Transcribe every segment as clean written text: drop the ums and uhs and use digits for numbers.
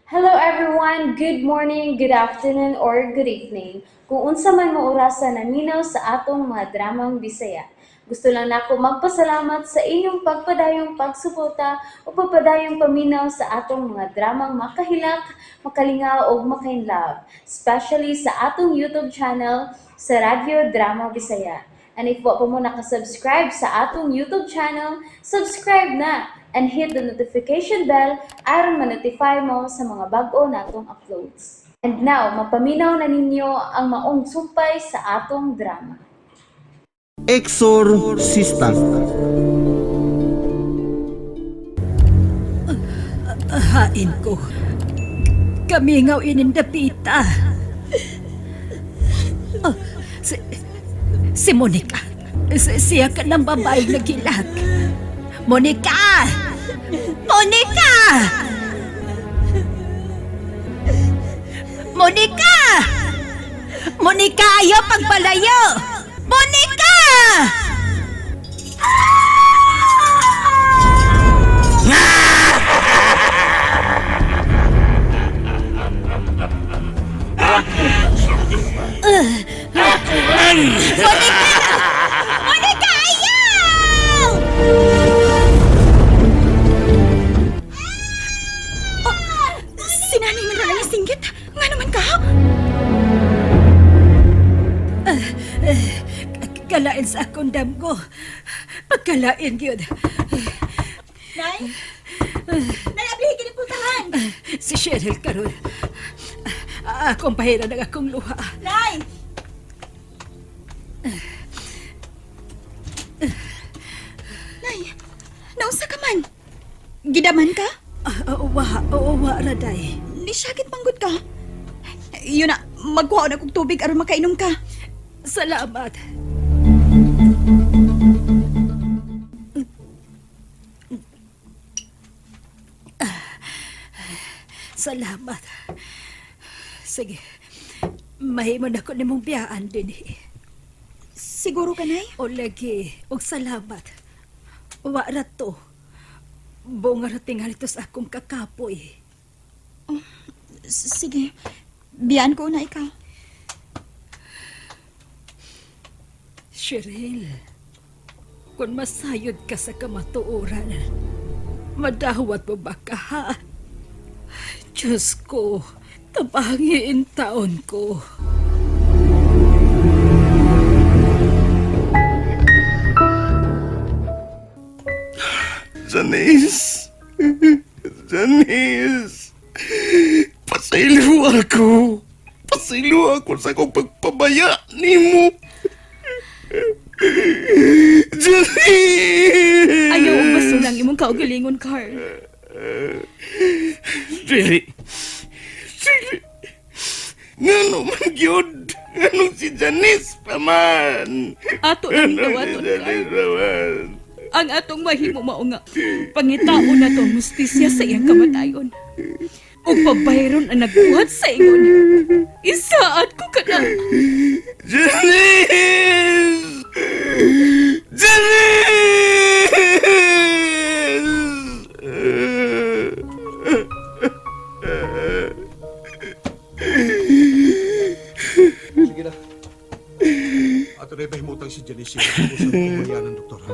Hello everyone! Good morning, good afternoon, or good evening. Kung unsa man mo orasa naminaw sa atong mga dramang Bisaya. Gusto lang nako magpasalamat sa inyong pagpadayong pagsuporta o pagpadayong paminaw sa atong mga dramang makahilak, makalingaw ug makainlove, especially sa atong YouTube channel sa Radyo Drama Bisaya. And if wa pa mo nakasubscribe sa atong YouTube channel, subscribe na and hit the notification bell aron ma-notify mo sa mga bag-o natong uploads. And now, mapaminaw na ninyo ang maong sumpay sa atong drama. Exorcista. Hain ko. Kamingaw inindapita. Ah, si Monica. Siya ka ng babae na gilag. Monica! Monica! Monica! Monica, ayaw pagpalayo! Monica! Monica! Monica, ayaw! Sinanay man ra ni singgit. Nga naman ka? Kalain sa akong damgo. Pagkalain yun. Nay? Nay, ablihi kini pultahan. Si Cheryl karon. Akong pahira ng akong luha. Nay! Nay, naunsa ka man? Gidaman ka? Wa, wa, raday. Ni sakit manggod ka. Yun na, magkuha na kog tubig aron makainom ka. Salamat. Salamat. Sige. Mahimo na ko nimong biyaan din eh. Siguro ka, Nay? O lagi, og salamat. Wa ra to. Bunga ra tingali to sa akong kakapoy. Sige, biyaan ko na ikaw. Cheryl, kung masayod ka sa kamatuoran, madawat mo ba ka, ha? Diyos ko, tabangiin taon ko. Janice! Janice! Pasaylo ako! Pasaylo ako sa akong pagpabaya nimo! Janice! Ayaw og basulang imong kaugalingon, Carl. Dili. Dili. Ngano man gyud? Nganong si Janice pa man? Ato nang Nganong si dawaton, Janice Carl. pa man? Ang atong mahimo mao nga pangitaon na to ang hustisya sa iyang kamatayon. Ug pabayron ang nagbuhat sa ingon. Isaad ko ka na. Janice! Janice! Sige na. Ato na ipahimutang si Janice siya kung saan ng doktor. Ha?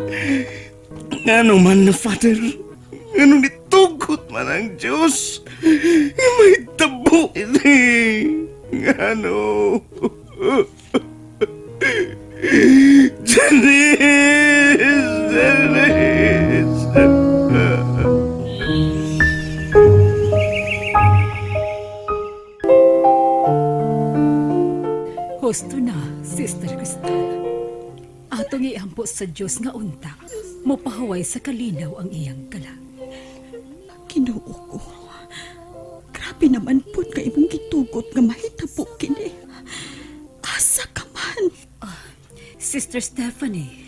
Ngano man na, Father? Ngano nitugot man ang Diyos? Nga may tabo ini. Ngano? Janice! Janice! Husto na, Sister Crystal. Atong iampo sa Diyos nga unta, mopahuway sa kalinaw ang iyang kala. Ginoo ko. Grabe naman pud ka imong gitugot nga mahitabo kini. Asa ka man? Sister Stephanie,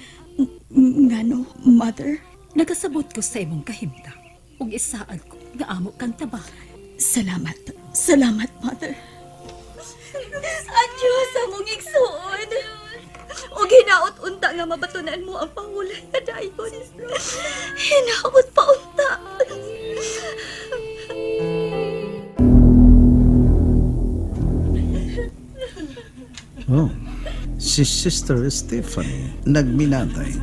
Ngano, mother? nagasabot ko sa imong kahimtang ug isaad ko nga amo kang tabang. Salamat. Salamat, mother. Adios among igsuon. Ug hinaot unta nga mabatunan mo ang pangulay na dayon. Hinaot pa unta. Oh, si Sister Stephanie nagminatay.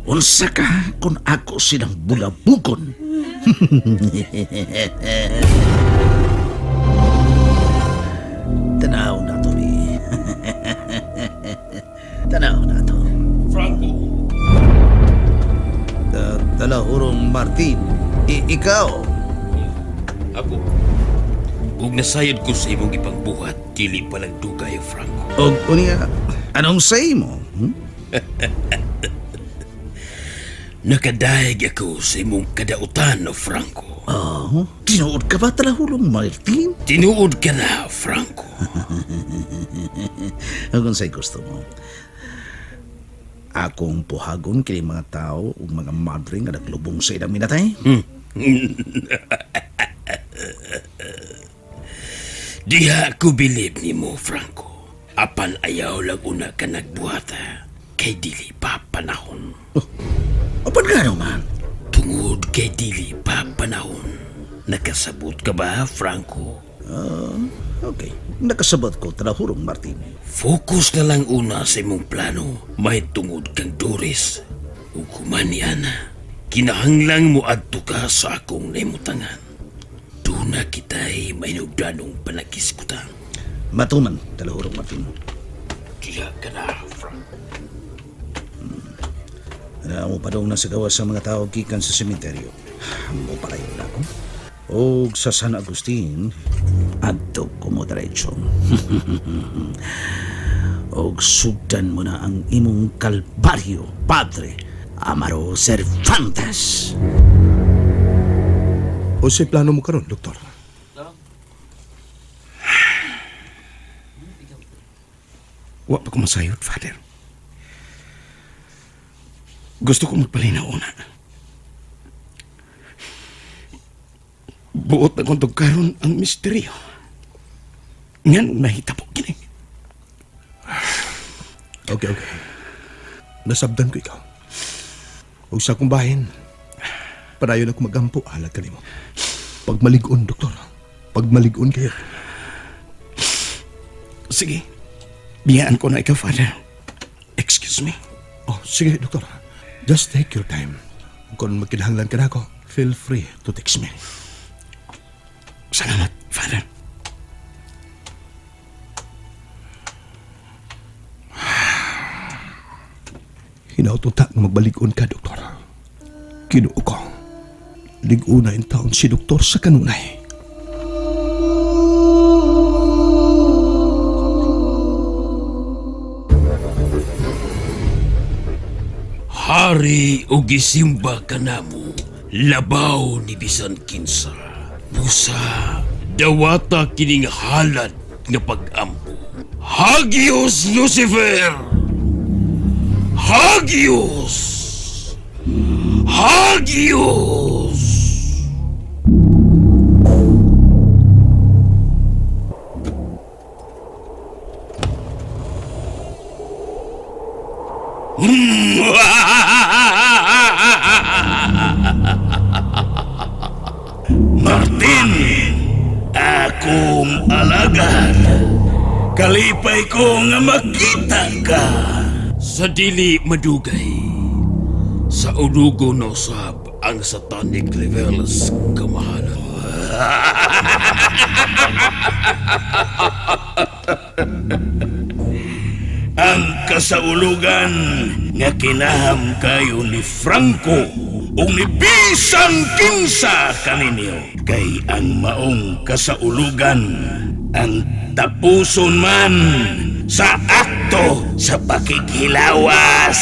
Unsa ka kung ako silang bulabugon? Tanaw na to ni. Tanaw na to. Franco. Talahurong Martin, ikaw. Ako. Ug nasayod ko sa imong ipangbuhat, dili pa lang dugay, Franco. Og unya, anong say mo? Hmm? Nakadayag ako sa imong kadautan, Franco. Oh, tinuod ka ba, Talahurong Martin? Tinuod ka na, Franco. Kung sa'y gusto mo. Akong puhagon kini mga tao ug mga madre nga naglubong sa ilang minatay. Diha ko bilib nimo, Franco. Apan ayaw lang una ka nagbuhata. Kay dili pa panahon. Apan nga naman. Tungod kay dili pa panahon. Nakasabot ka ba, Franco? Okay, nakasabot ko, Talahurong Martin. Focus na lang una sa imong plano. May tungod kang Doris. Ug human ni Ana. Kinahanglang mo adto ka sa akong naimutangan. Doon na kita'y mainugdanong panagiskutan. Matuman, Talahurong Martin. Diha ka na, Franco. Ano mo pa daw nasa gawa sa mga tao gikan sa sementeryo. Mo palayo na ako. Og sa San Agustin, adto ko mo diretso. Og sugdan mo na ang imong kalbaryo, Padre Amaro Cervantes. Unsay plano mo karon, doktor? Wa pa ko masayod, Father. Gusto ko magpalinaw una. Buot na kong tugkaron ang misteryo. Nganong nahitabo kini. Okay, okay. Nasabdan ko ikaw. Ug sa akong bahin, padayon ako magampo halad kanimo. Pagmalig-on, doktor. Pagmalig-on kayo. Sige, biyaan ko na ikaw, Father. Excuse me. Oh, sige, doktor. Just take your time. Kung magkinahanglan ka na ako, feel free to text me. Salamat, Father. Hinautunta nga magbalig-on ka, doktor. Kinuo ko. Lig-una in taon si doktor sa kanunay. Hari o gisimba ka namo, labaw ni bisan kinsa. Busa, dawata kining halad nga pag-ampo. Hagios Lucifer! Hagios! Hagios! Martin, akong alagad. Kalipay ko nga makita ka. Sa dili madugay, sa udugo na usab ang satanic levels kamahalan. Ang kasaulugan nga kinaham kayo ni Franco ug ni bisan kinsa kaninyo kay ang maong kasaulugan ang tapuson man sa akto sa pakikilawas.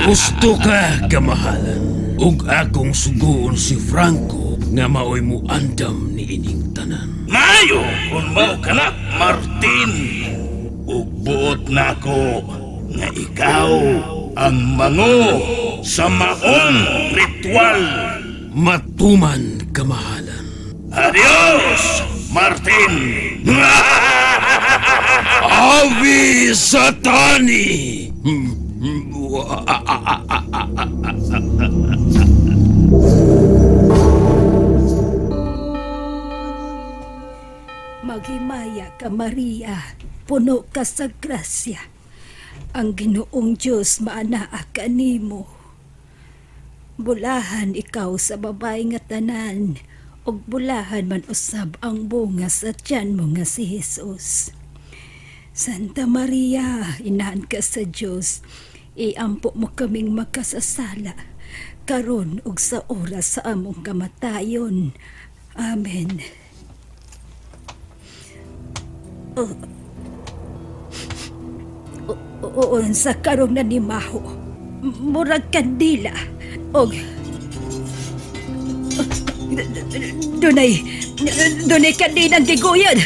Gusto ka kamahalan ug akong sugoon si Franco nga maoy mo andam ni ining tanan. Maayo kung mao ka na, Martin. Ug buot nako nga ikaw ang mango sa maong ritual. Matuman kamahalan. Adios, Martin! Ave Satani! Maghimaya ka, Maria, puno ka sa grasya. Ang Ginoong Diyos maanaa kanimo. Bulahan ikaw sa babae nga tanan, ug bulahan man usab ang bunga sa tiyan mo nga si Jesus. Santa Maria, inahan ka sa Dios, iampo mo kaming makasasala, karon ug sa oras sa among kamatayon. Amen. Oo, sa karong na ni Maho. Murag kandila. Og dunay kandilang giguyod.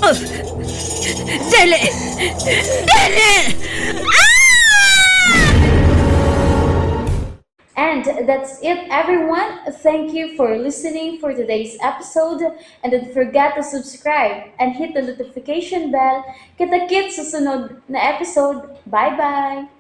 Oh, dili! Dili! And that's it, everyone. Thank you for listening for today's episode. And don't forget to subscribe and hit the notification bell. Kita-kits sa sunod na episode. Bye-bye!